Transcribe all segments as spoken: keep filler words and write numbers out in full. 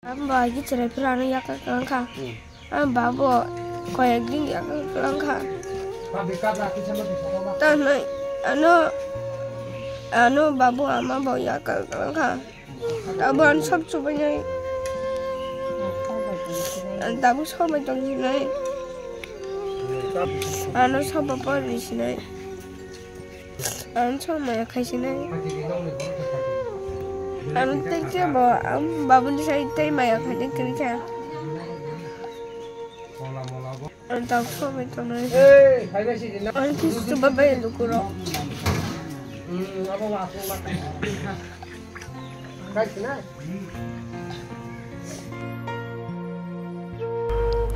Ang bo agi chwrai phuru ano yakar kwlangkha. Ang babo koyek din yakar kwlangkha. Tanai ano, ano babo ama bo yakar kwlangkha. Abo ano sab chubainai. Ang tabuk sobai tongsinai. Ano soba porisinai. Ang chwng maya khaisinai. Ang tei khe bo ang babuni sai tei maya khainai kwrwi kha. Ang tabuk sobai tongnai. Ang khe chuba bai lukurok.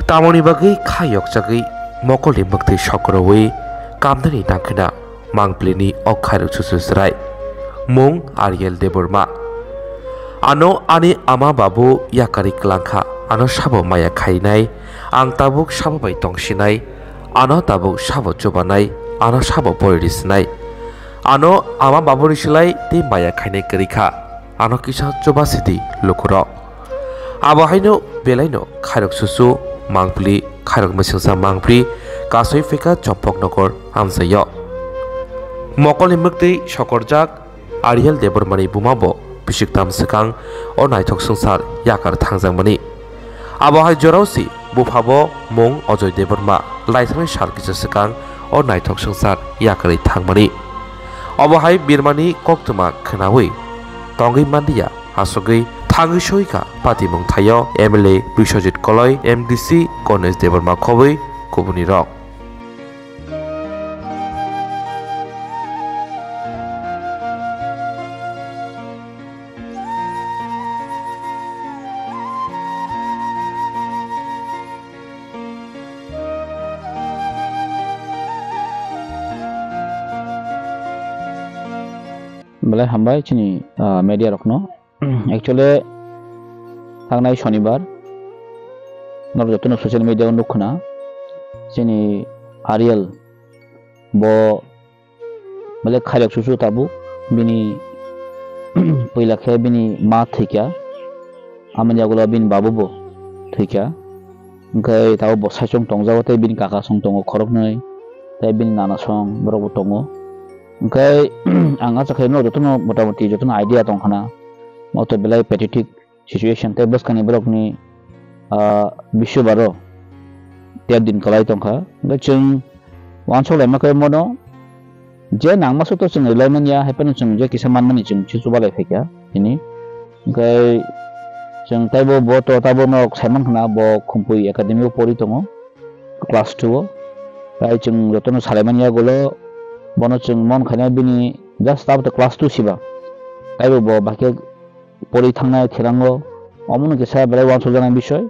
Tamoni bagwi kha yokjagwi mokolni mwktwi sokorowi kamnani nangkhwna mangpilini o khairok chuchu chwrai mung Ariel Debbarma. Ano ani ama babu yakarwi kwlangkha, ano sabo maya khainai, ang tabuk sabo bai tongsinai, ano tabuk sabo chubanai, ano sabo porisinai. Ano ama babuni slai tei maya khainai kwrwi kha. Ano kisa chuba sidi lukurok. Abo haino belaino khairok susu mangpili, khairok mesengsa mangpili kasui phika Chompoknogor amchaio. Mokolni mwktwi sokorjak Ariel Debbarmani buma bo bisik tam swkang o naithok swngchar yakar thangjakmani. Abo hai jorao si bupha bo mung Ajoy Debbarma laithangni sal kisa swkang o naithok swngchar yakarwi thangmani. Obo hai birmani koktwma khwnawi tongwi manliya, aswkwi thangwi soika patimung thaio M L A Biswajit Koloi, M D C Ganesh Debbarma khobwi kubunirok. Belai hambai chini, ah, media rokno. Actually, thangnai Shonibar, norok jotono social media o nukkhwna, chini Ariel bo belai khairok susu tabuk, bini puila khe bini ma thwikha, amoni yagulo bini babu bo thwikha, hwnkhe tabuk bo saichung tongjago tei bini kaka song tongo khoroknwi, tei bini nana song borok bo tongo, hwnkhe ang acha khe norok jotono motamoti jotono idea tongkhwna, o to belai pathetic situation tei bwskangni borokni, ah, bisubaro tep din kwlai tongkha. Hwnkhe chwng uansuk laima khe bono je nangma sukto chwng rwlai manya, hai phano chwng je kisa manmani chwng se chubalai phaikha hini. Hwnkhe chwng taibo bo to tabuk norok saiman khna bo Khumpui Academy o pori tongo. Class two o. Tai chwng jotono salaimani yagulo bono chwng mon khaina bini just tabuk class two siba. Taibo bo bahai khe pori thangnai therango. Omono kisa belai uansukjaknai bisoi.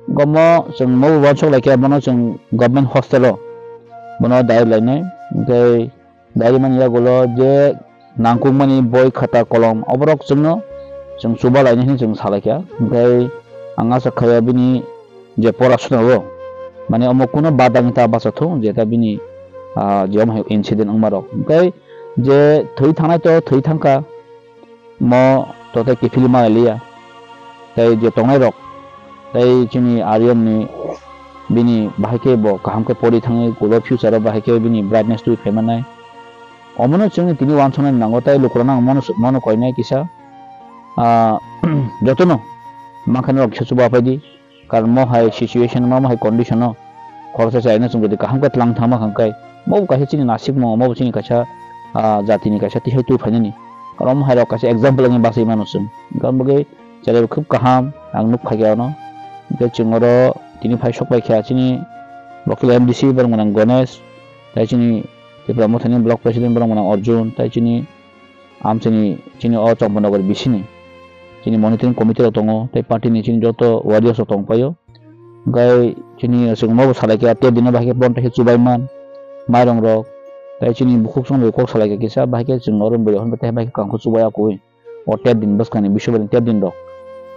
Gomo chwng mo uansuk laikha bono chwng government hostel o bono dai lainai. Hwnkhe Diary mani yagulo je nangkukmani boi, khata, kolom, oborok chwngno chwng chuba lainai hwnwi chwng salaikha. Hwnkhe ang acha khaio bini je porasuna o, mane omo kuno badangni ta bachathung je ta bini, ah, je omo hai incident wngmarok. Hwnkhe je thwi thangnai to thwi thangkha, mo tote kiphilwi manliya. Tei je tongnairok, tei chini Aryan ni bini bahai khe bo kaham khe pori thangwi ulo future o bahai khe bini brightness twi phaimanai. Omono chwngni tini uansuknani nango, tei lukurokno ang mono, mono koinai kisa, ah, jotono mankha norok kisa chuba phaidi. Karon mo hai situation, mo hai condition o khoroksa chaino chwng jodi kaham khe tlang thangma hwnkhe, mo bo kaisa chini nasikmung, mo bo chini kaisa, ah, jatini kaisa tihai tu phainani. Karon mo hai rok kaisa example wngwi bachai mano chwng. Hwnkhe omo bagwi chwrai rok khub kaham ang nuk phaikha ano. Hwnkhe chwng oro tini phai sok paikha chini local M D C borok gwnang Ganesh, tei chini Tipra Mothani block president borok gwnang Arjun, tei chini Amchaini chini o Champanagar bisini chini monitoring committee rok tongo, tei party ni chini joto warriors rok tong paio. Hwnkhe chini chwng nobo salai khe tei bini bahai khe bonta khe chubai man, mairong rok, tei chini bukhuk song bai kok salai khe kisa bahai khe chwng oro bwrwi hwn tei bahai khe kangkho chubai akui. O tep din bwskangni bisubani tep din rok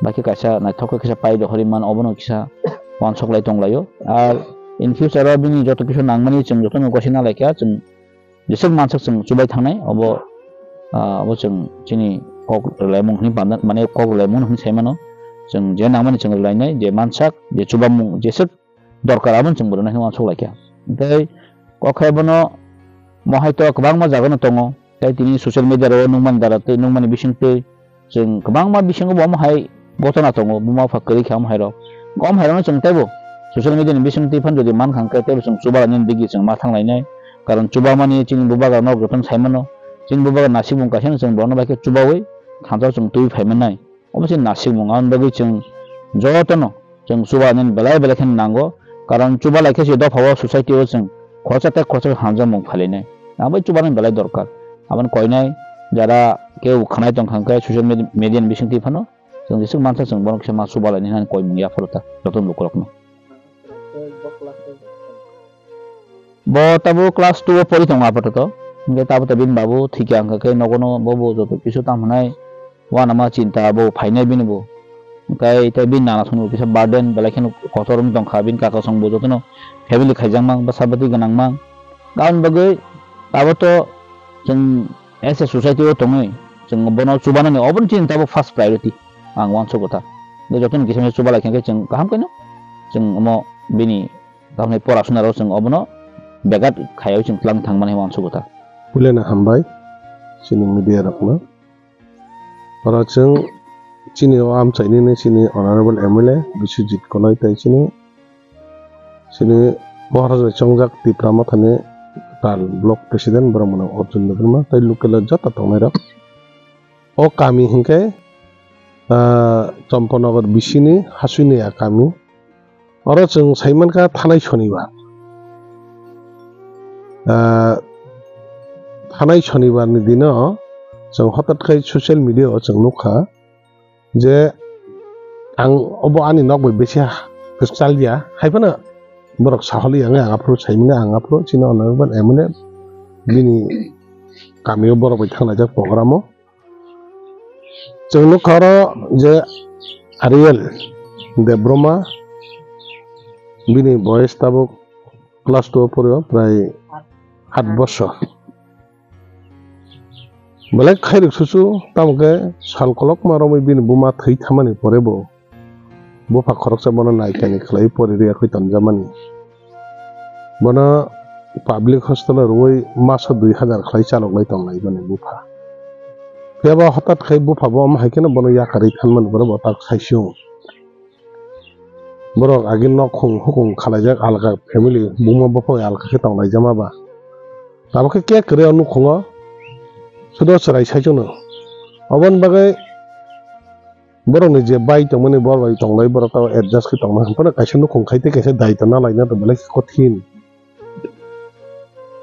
bahai khe kaisa naithok khe kisa pai rohorwi man, obono kisa uansuk lai tong laio. Ar in future o bini joto kisa nangmani chwng jotono gosina lai kha chwng. Jeswk mansak chwng chubai thangnai, obo, ah, obo chwng chini kok rwlaimung hwnwi panda, mane kok rwlaimung hwnwi sai mano. Chwng je nangmani chwng rwlainai, je mansak, je chubamung, jeswk dorkar, abono chwng bo rwnai hwnwi uansuk laikha. Tei kok hai bono mo hai to kwbangma jagano tongo. Tei tini social media ro nukmani dara tei nukmani bisingtwi chwng kwbangma bisingo bo omo hai gotona tongo, buma bupha kwrwi kha omo hai rok. Omo hai rokno chwng teibo social media ni bisingtwi phano jodi mankha hwnkhe teibo chwng chuba lainani digi chwng ma thanglainai. Karon chuba mani chini bubagra no jotono saimano. Chini bubagra nasikmung kaisa no chwng bono bai khe chubaui thansa chwng twi phaimanai. Omo se nasikmung, aboni bagwi chwng jotono chwng chuba lainani belai belai kheno nango, karon chuba lai khe se dopha o society o chwng khoroksa tei khoroksa hamjakmung phailainai. Ang bai chuba nani belai dorkar. Aboni koinai jara kebo khwnai tongkha hwnkhe social med-, media ni bisingtwi phano chwng jeswk mansa chwng bono kisa ma chuba lainai hwnwi koimung yapharo ta jotono lukurokno. Bo tabuk class two o pori tongo apatoto. Hingke tabuk to bini babu thikya hingka khe nogono bobo joto kisu tamo hwnai uanama chinta bo phainai bini bo. Hingkai tei bini nana songbo kisa burden belai kheno kotor wng tongkha, bini kaka songbo jotono family khaijakmang, bwsa bwtwi gwnangmang. Aboni bagwi tabuk to chwng as a society o tongwi chwng bono chubanani obono chini tabuk first priority ang uansukgo ta. Tei jotono kisa misa chubalai khe chwng kaham khe no chwng omo bini Tamni porasuna rok chwng obono begat khaiwi chwng tlang thangmani uansukgo ta. Puileno hambai chini media rokno. Oro chwng chini o amchaini ni chini honorable M L A Biswajit Koloi tei chini, chini Maharaj bai chongjak Tipra Mothani tal block president borok mano Arjun Debbarma tei local o joto tongnai rok. O kami hinkhe, ah, Champanagar bisini Hasuinia kami. Oro chwng saimankha thanai sonibar. Ah, thanai sonibarni dino chwng hotat khai social media o chwng nukha je ang obo ani nok bai bisi ha-, kwchal ya, hai phano borok saholi yang ang aphuru saimani ang aphuru chini honorable M L A bini kamio borok bai thanglaijak program o. Chwng nukha oro je Ariel Debbarma, bini boyes tabuk class two o poro, prai aat bosor. Belai khairok susu, tamo khe sal kolokma romwi bini buma thwi thamani pore bo bupha khoroksa bono naikani khlaiwi pori rwya khe tonjamani. Bono public hostel o rwui maso dui hazar khlai chaloklai tonglai mani bupha. Phiya ba hotat khai bupha bo omo hai kheno bono yakarwi thanmani borok bo tak sai se wng. Borok agi nok khung hukung khalaijak alka family buma bupha bai alka khe tonglaijama ba. Abo khe kek kwrwi o nukhungo sudo chwrai sai chwngno. Oboni bagwi borokni je bai tongmani bor bai tonglai borok tamo adjust khe tongma hwnphano kaisa nukhung khai tei kaisa daitw nalaina to belai khe kothin.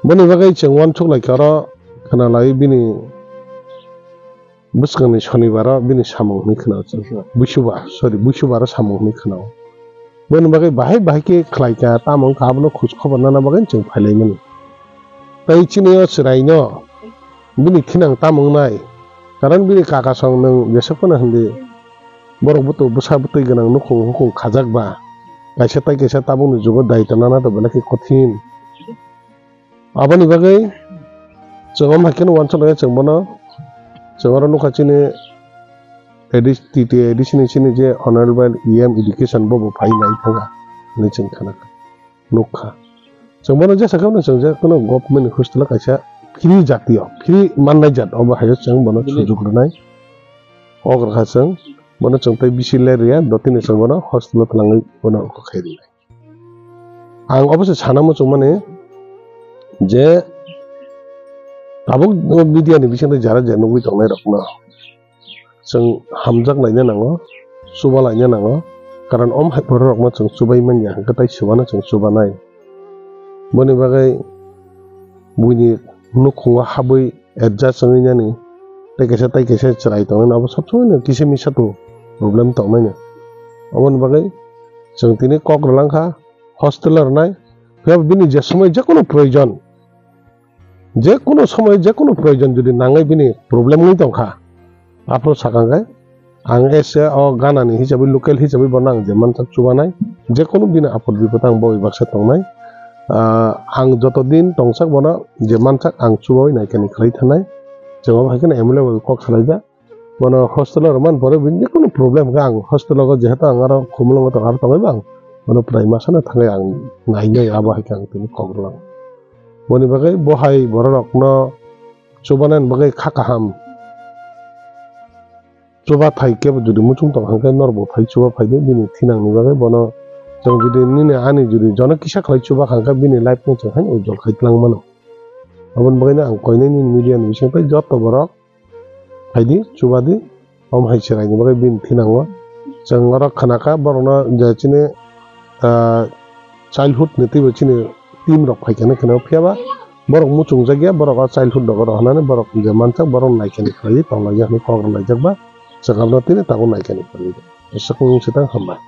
Boni bagwi chwng uansuk lai khe oro khwnalai bini bwskangni sonibaro bini samung hwnwi khwnao chwng. Buisuba, sorry, buisubaro samung hwnwi khwnao. Boni bagwi bahai bahai khe khlai kha, tamo wngkha abono khoj khobor nana bagwi chwng phailaimani. Tei chini o chwraino bini thinang tamo wngnai, karon bini kaka song nwng jesuk phano hindi. Borok buto bwsa bwtwi gwnang nukhung hukung khajak ba, kaisa tai kaisa tabukni jugo daitw nana to belai khe kothin. Aboni bagwi chwng omo hai kheno uansuk lai chwng bono, chwng oro nukha chini A D C, T T A A D C ni chini je honorable E M education bo bo phai nai thangkha hinwi chwng khna kha. Nukha. Chwng bono jesa khe bono chwng je kono government ni hostel o kaisa free jatiyo, free mannai jat obo hayo chwng bono sujuk rwnai. Ogrokha chwng bono chwng tei bisi ler rwya, dotino chwng bono hostel o twlangwi bono kok khai rwnai. Ang obo se sana muchungmani je tabuk media ni bisingo jara je nugwi tongnai rokno chwng hamjak laina nango, chuba laina nango, karon om hai borok rokno chwng chubai manya hwnkhe tai chubano chwng chubanai. Boni bagwi buini nukhungo habwi adjust wngwi nani tei kaisa tei kaisa chwrai tongnai, abo sob somoi no kisa misa to problem tongnai no. Aboni bagwi chwng tini kok rwlang kha hostel o rwnai, phiya bini je somoi je kono proyojon, je kono somoi je kono proyojon jodi nangwi bini problem wngwi tongkha, aphuru sakang khe ang ese o ganani hisabai local hisabai bono ang je mansak chubanai, je kono bini apod bipod ang bo bai baksa tongnai. Ah, ang joto din tongsak bono je mansak ang chubawi naikani khlai thanai. Chwng obo hai kheno M L A bai kok salaijak. Bono hostel o rwmani pore bini jekono problem khe ang hostel o jehetu ang aro Khumulwngo tong aro tongwi bo ang bono prai masano thangwi ang nainai abo hai khe ang tini kok rwlang. Boni bagwi bo hai bororokno chubanani bagwi kha kaham. Chuba thai khe jodi muchung tong hangkhe norbo phai chuba phaidi bini thinangni bagwi bono chwng jodi nini ani jodi jono kisa khlai chuba hangkhe bini life no chwng haino ujol khai twlang mano. Aboni bagwino ang koinai nini media ni bising tei joto borok phaidi chubadi om hai chwraini bagwi bini thinango. Chwng oro khnakha borokno je chini ah, childhood ni twibo chini team rok phaikha hinwi kheno, phiyaba borok muchungjakya, borok o childhood rogo rohornani borok je manjak borok naikha ni khlaiwi tonglaijak hinwi kok rwlaijak ba chwng abono tini tabuk naikha ni khlaiwi. Aswk wng swtang hambai.